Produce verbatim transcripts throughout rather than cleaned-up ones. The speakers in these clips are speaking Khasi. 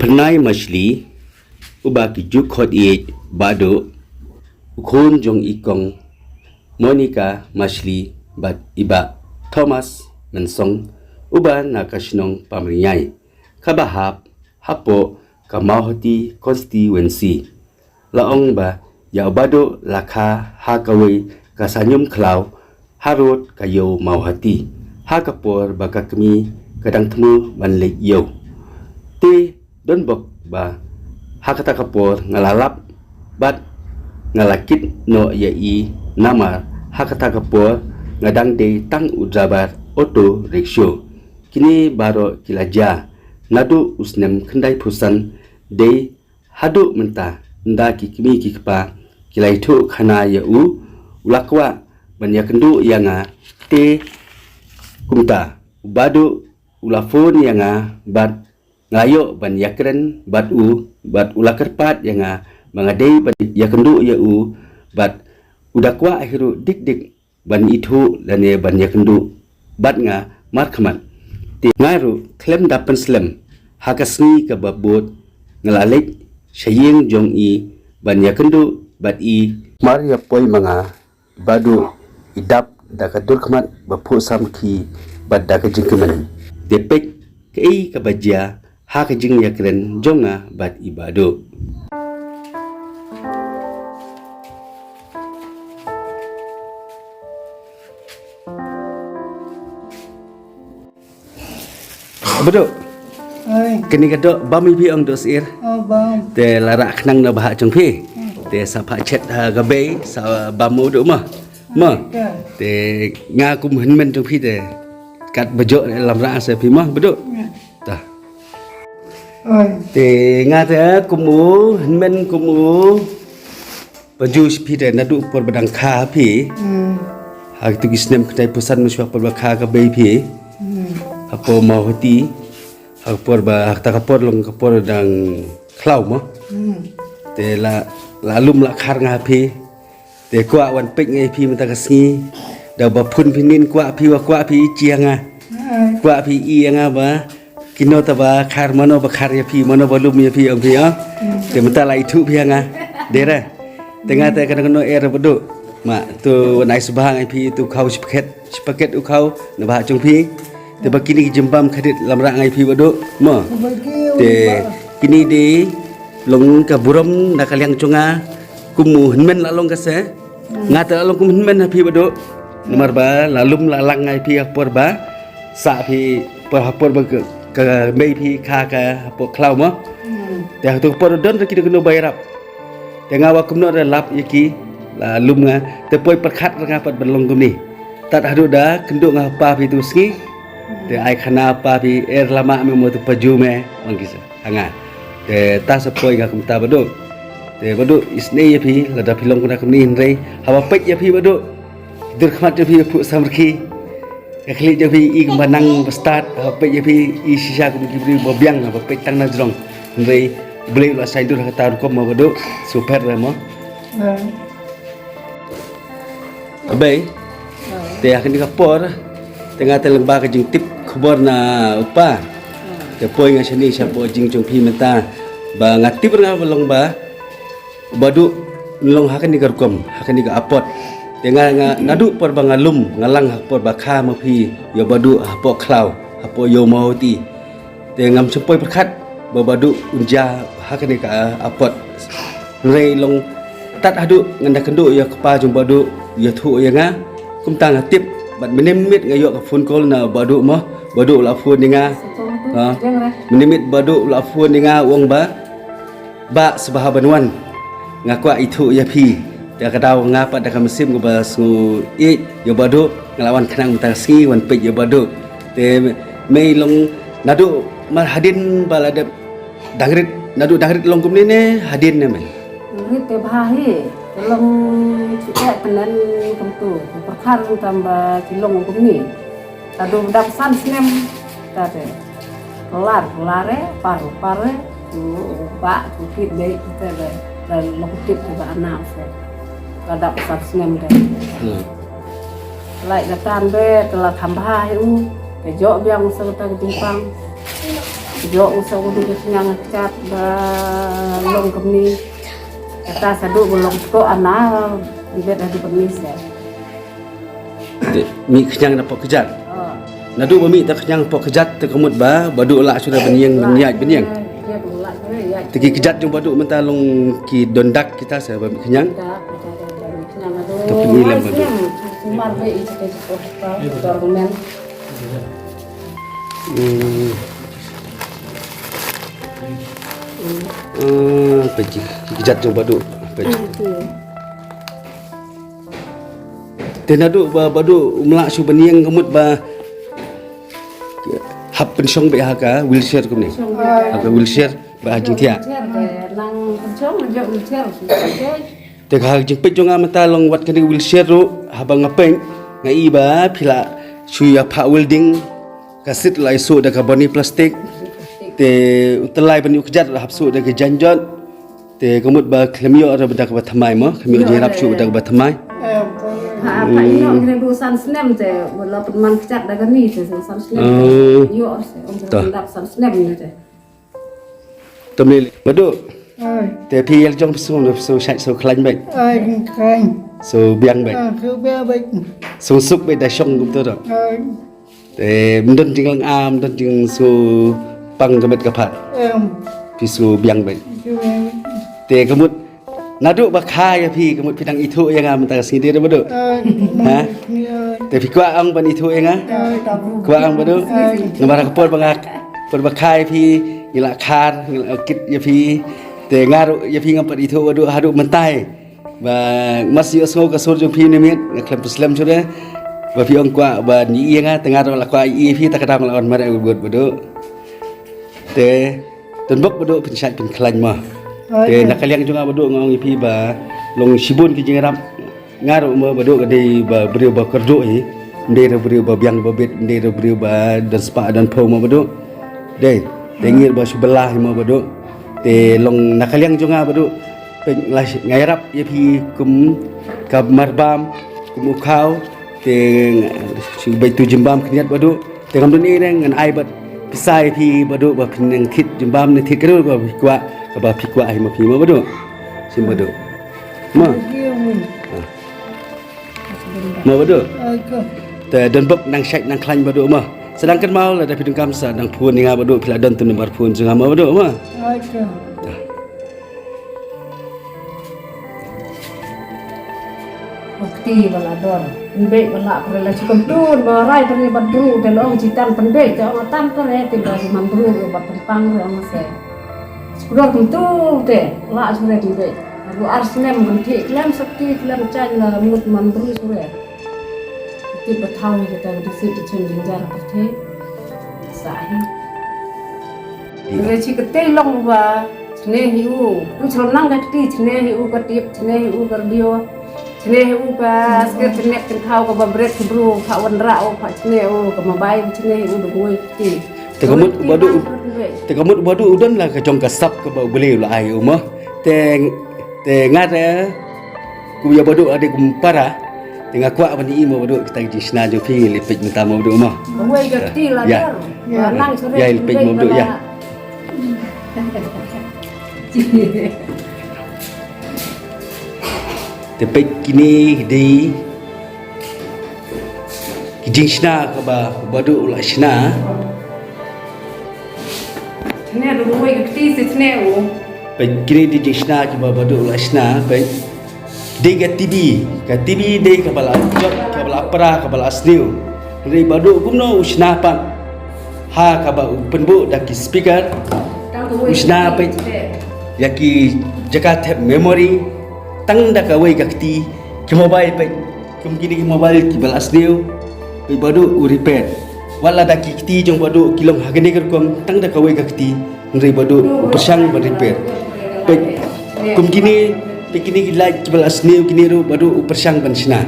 Rnai Mashli, uba ki ju khot ïa Bah Duh, u khun jong i kong Monica Mashli bad i Bah Thomas Mynsong, uba na ka shnong Pamrngiai, kaba hap hapoh ka Mawhati constituency. La ong ba ïa u Bah Duh la kha ha kawei ka sahñium khlaw harud ka ïew Mawhati ha ka por ba ka kmie ka dang thmu ban leit ïew. Te don bok ba ha kata ka por nga la lap bad nga la kit noh ïa i, namar ha kata ka por nga dang dei tang u driver auto rickshaw. Kine baroh ki la jia naduh u snem khyndaiphew san, dei haduh mynta, ynda ki kmie ki kpa ki la ïathuh khana ïa u, u la kwah ban ïakynduh ïa nga. Te kumta u Bah Duh u la phone ïa nga bad nga la ïoh ban ïakren bad u, bad u la kyrpad ïa nga ba nga dei ban ïakynduh ïa u, bad u da kwah hi ruh dik dik ban ithuh lane ban ïakynduh bad nga markhmat. Te nga ruh khlem da pynslem, ha ka sngi kaba bud nga la leit sha ïing jong i ban ïakynduh bad i. Mar ïa poi ma nga, Bah Duh i dap da ka dur khmat ba phuh samrkhie bad da ka jingkmen. Te peit kaei kaba jia ha ka jingïakren jong nga bad i Bah Duh. Bah Duh. Oi. Kane ka doh bam ïa phi ong doh sir. Oh, bam. Te la rah khnang na bhah jong phi. Hmm. Te sa phah chet ha ka bei, sa bam u Duh mo. Mo. Te nga kum hynmen jong phi te. Kat ba jok lam rah sa phi mo, Bah Duh. Ta. Oi. Te nga te kum u hynmen kum u ba ju sha phi te naduh por ba dang kha phi. Hmm. Ha kitu ki snem khyndaiphew san mynshuwa por ba kha ka bei phi. Hmm. Hapoh Mawhati. Ha ka por ba, ha kata ka por long ka por dang khlaw mo. Hmm. Te la, la lum la khar nga phi. Te kwah wan peit nga ïa phi mynta ka sngi. Da ba phone phi nin kwah phi wa kwah phi i chi ïa nga. Kwah phi i ïa nga ba. Kino ta ba khar mano ba khar ïa phi, mano ba lum ïa phi ong phi ïa. Te mynta la ithuh phi ïa nga. Dei re. Te nga te kano kano er Bah Duh. Ma tu wan ai sbha nga ïa phi tu khaw shi paket, shi paket u khaw na bhah jong phi. Te ba kine ki jingbam khadit lam rah nga ïa phi Bah Duh. Mo. Te kine dei long ka burom na ka liang jong nga. Kum u hynmen la long ka se. Nga te la long kum hynmen ha phi Bah Duh. Namar ba la lum la lang nga ïa phi ha por ba sah phi por ha por ba ka, ka mei phi kha ka hapoh khlaw mo. Hmm. Te ha tu ka por don ra ki da kano ba ïarap. Te nga wa kumno ra lap ïa ki la lum nga te poi pyrkhat ra nga pat ban long kumne. Tat haduh da kynduh nga ha pa phi tu sngi. Te ai khana pa phi er lama me mo tu paju me ong ki sa. Ha nga. Te ta sa poi nga kumta Bah Duh. Te Bah Duh isnei ïa phi lada phi long kumta kumne hynrei haba peit ïa phi Bah Duh. Dur khmat ïa phi phuh samrkhie. Ka khlieh ïa phi i kumba nang ba stad haba peit ïa phi i shisha kum ki briew ba biang haba peit tang na jrong. Hynrei Blei u la shai dur ha kata rukom mo Bah Duh. Super re mo. Abai. Te ha kane ka por te nga te lyngba ka jingtip khubor na u pa. Te poi nga shane shapoh jing jong phi mynta ba nga tip nga ba long ba Bah Duh long ha kane ka rukom ha kane ka apot. Te nga nga naduh por ba nga lum nga lang ha por ba kha ma phi ïa Bah Duh hapoh khlaw hapoh ïew Mawhati. Te ngam shym poi pyrkhat ba Bah Duh un jia ha kane ka apot. Hynrei long tat haduh ngan da kynduh ïa kpa jong Bah Duh ïathuh ïa nga. Kumta nga tip bad mynne mynmiet nga ïoh ka phone call na Bah Duh mo. Bah Duh u la phone ïa nga. Ha. Mynne mynmiet Bah Duh u la phone ïa nga u ong ba Bah sbha ban wan. Nga kwah ithuh ïa phi. Te ka daw nga pat da ka mynsiem kaba sngew ïeit ïa Bah Duh nga la wan khnang mynta ka sngi wan peit ïa Bah Duh. Te mei long naduh mar hadien ba la dep dang rit, naduh dang rit long kumne ne hadien ne mei. Rit te bha hi. Te long shu eh tenen kumtu. Pyrkhat tam ba ki long kumne. Ka dum dang san snem. Ka te. Lar, lar eh, par, par eh. Tu ba, tu kit dei, tu te dei. Dan lo kit tu ba anam se. Ka dang san snem dei. Hmm. Lai da tan be, te la kham bha hi u. Te jok biang se ta ka jingpang. Ïoh u sa u dei ka khñiang kjat ba long kumne. Kata sa dei ba long to ana, dei ba dei kumne sa. Te mih khñiang na pok kjat. Oh. Naduh ba mih ta khñiang pok kjat te ka mut ba Baduh lah shuh ban ïeng ban ïaid ban ïeng. Ïaid, lah shuh ïaid. Te ki kjat jong Baduh mynta long ki don dak kita sa ba mih khñiang. Dak, dak, dak, dak, mih khñiang. Aduh. Te pynlem Baduh. Snem, sumar be i chike chike. Dor men. Hmm. Ah, peit ki kjat jong Baduh. Peit. Te naduh ba Baduh um lah shuh ban ïeng ka mut ba hap pynshong beit ha ka wheelchair kumne. Ha ka wheelchair ba ha jingthiah. Wheelchair, nang pynshong, nang wheelchair. Te ka jingpeit jong nga mynta long wat kane wheelchair ruh, haba nga peit nga i ba phi la shu ïa phah welding, ka seat la ïa suh da ka bani plastik. Te u tyllai ban ïa u kjat la hap suh da ka janjot. Te ka mut ba khlem ïoh ruh da kaba thymmai mo, khlem ïoh jingïarap shuh da kaba thymmai. Ha, pha ïoh kine du san snem te, la pynman kjat da kane te san snem. Oh. Ïoh, um, dap san snem ne te. Te mlei Baduh. Oi. Te phi ïa la jong phi sngewsuk, phi sngewsuk, sngewkhlaiñ beit. Oi, khlaiñ. Sngewbiang beit. Ah, sngewbiang beit. Sngewsuk beit da shong kumto. Oi. Te ym don jinglong am, ym don jingsngewpang ka met ka phad. Em. Phi sngewbiang beit. Sngewbiang beit. Te ka mut naduh ba kha ïa phi, ka mut phi dang ithuh ïa nga mynta ka sngi de Baduh. Oi. Ha? Te phi kwah ong ban ithuh ïa nga? Kwah ong Baduh? Namar ka por ba nga, por ba kha ïa phi, ngi la khar, ngi la kit ïa phi. Te nga ruh ïa phi ngam pat ithuh Baduh haduh mynta. Ba mas ïohsngew ka sur jong phi ne miet, nga khlem pynslem shuh de. Ba phi ong kwah ban ïohi ïa nga, te nga ruh la kwah ïohi ïa phi, ta ka dang la wan mareh Baduh. Te Don bok Baduh pynshait pynkhlaiñ mo. Te na ka liang jong nga Baduh nga ong ïa phi ba long shibun ki jingïarap. Nga ruh mo Baduh ka dei ba briew ba kyrduh hi. Ym dei ruh briew ba biang ba bit, ym dei ruh briew ba don spah don phew mo Baduh. Dei, te ngi ruh ba shu bylla hi mo Baduh. Te long na ka liang jong nga Baduh. Peit nga ïarap ïa phi kum ka marbam, kum u khaw. Te shu beit tu jingbam khyndiat Baduh. Te ngam don ei ei ngan ai bad pisa ïa phi Baduh ba phin nang thied jingbam ne thied kano kaba phi kwah, kaba phi kwah hi ma phi mo Baduh. Shim Baduh. Mo. Mo Baduh. Te don bok nang shait nang khlaiñ Baduh mo. Sa dang kynmaw lada phi donkam sa dang phone ïa nga Baduh, phi la don tu number phone jong nga mo Baduh mo. Ba kti ba la dor. Pynbeit ba la pynrel la shu kumtu ba rai pynbeit bad bru te long chitan pynbeit te ong atan pynbeit te ba man bru ba pynpang re ong se. Shu dor kumtu te la shu re pynbeit. Ba ar snem kan ti klem sakti klem chan la mut man bru shu re. Tip ba thaw hi kata ka dusih ka chim jynjar ka pyrthei. Sa hi. Re chi ka tei long ba chne hi u. Pun sro nang ka kti chne hi u ka tip chne hi u ka radio. Chne hi u ka sker chne kin thaw ka ba bret ki bru ka wan ra u ka chne u ka mabai chne hi u da boi kti. Te ka mut Baduh, te ka mut Baduh u don la ka jong ka sap ka ba u Blei u la ai u mo. Te, te nga te Kum ïa Baduh ade kum para. Te nga kwah ban i mo Baduh kita ki jingshna jong phi lipit mynta mo Baduh mo. Wei ka kti la ïa. Nang sore ïa lipit mo Baduh ïa. Te peit kine dei ki jingshna kaba Baduh u la shna. Chne ruh wei ka kti se chne u. Peit kine dei jingshna kiba Baduh u la shna peit. Dei ka T V, ka T V dei kaba la jot, kaba la pra, kaba la sniew. Hynrei Baduh kumno u shna pat. Ha kaba u pynbuh da ki speaker. U shna peit ïa ki jaka thep memory. Tang da kawei ka kti ki mobile peit. Kum kine ki mobile kiba la sniew, peit Baduh u repair. Wat la da ki kti jong Baduh ki long ha kane ka rukom tang da kawei ka kti, hynrei Baduh u pyrshang ban repair. Peit kum kine, peit kine ki light kiba la sniew kine ruh Baduh u pyrshang ban shna.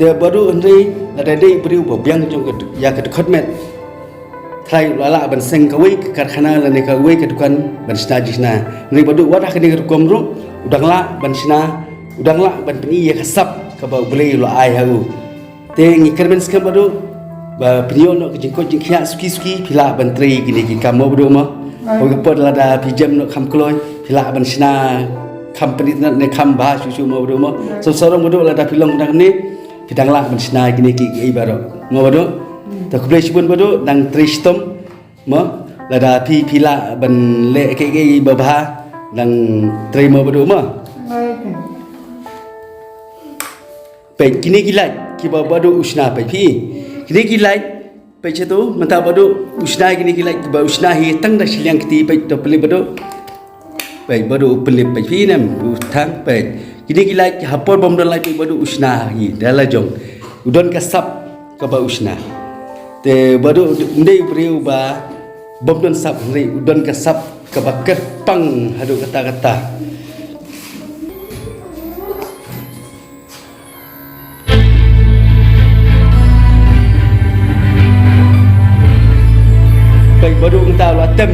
Te Baduh hynrei lada dei briew ba biang jong ka, ïa ka dkhot met. Trai u la lah ban seng kawei ka karkhana lane kawei ka dukan ban shna jingshna. Hynrei Baduh wat ha kane ka rukom ruh u dang lah ban shna, u dang lah ban pyni ïa ka sap kaba U Blei u la ai ha u. Te ngi kyrmen skhem Baduh ba pynïoh noh ka jingkoit jingkhiah suki suki phi lah ban trei kine ki kam mo Baduh mo. Hooid, ka por lada phi jem noh kham kloi, phi lah ban shna kham pynitynnad ne kham bha shuh shuh mo Baduh mo. Sngewsarong Baduh, lada phi long na kane, phi dang lah ban shna kine kiei kiei baroh mo Baduh. To khublei shibun Baduh, dang trei shitom mo. Lada phi phi lah ban leh kiei kiei ba bha, dang trei mo Baduh mo. Peit kine ki light kiba Baduh u shna, peit phi. Kine ki light, peit sha tu, mynta Baduh u shna kine ki light kiba u shna hi tang da shiliang kti, peit to pynlip Baduh. Peit Baduh u pynlip, peit phi, nem u thang, peit. Kine ki light ha por bym don light, peit Baduh u shna hi da la jong. U don ka sap kaba u shna. Te Baduh ym dei u briew ba bym don sap, hynrei u don ka sap kaba kyrpang haduh katta katta. Peit Baduh mynta u la tem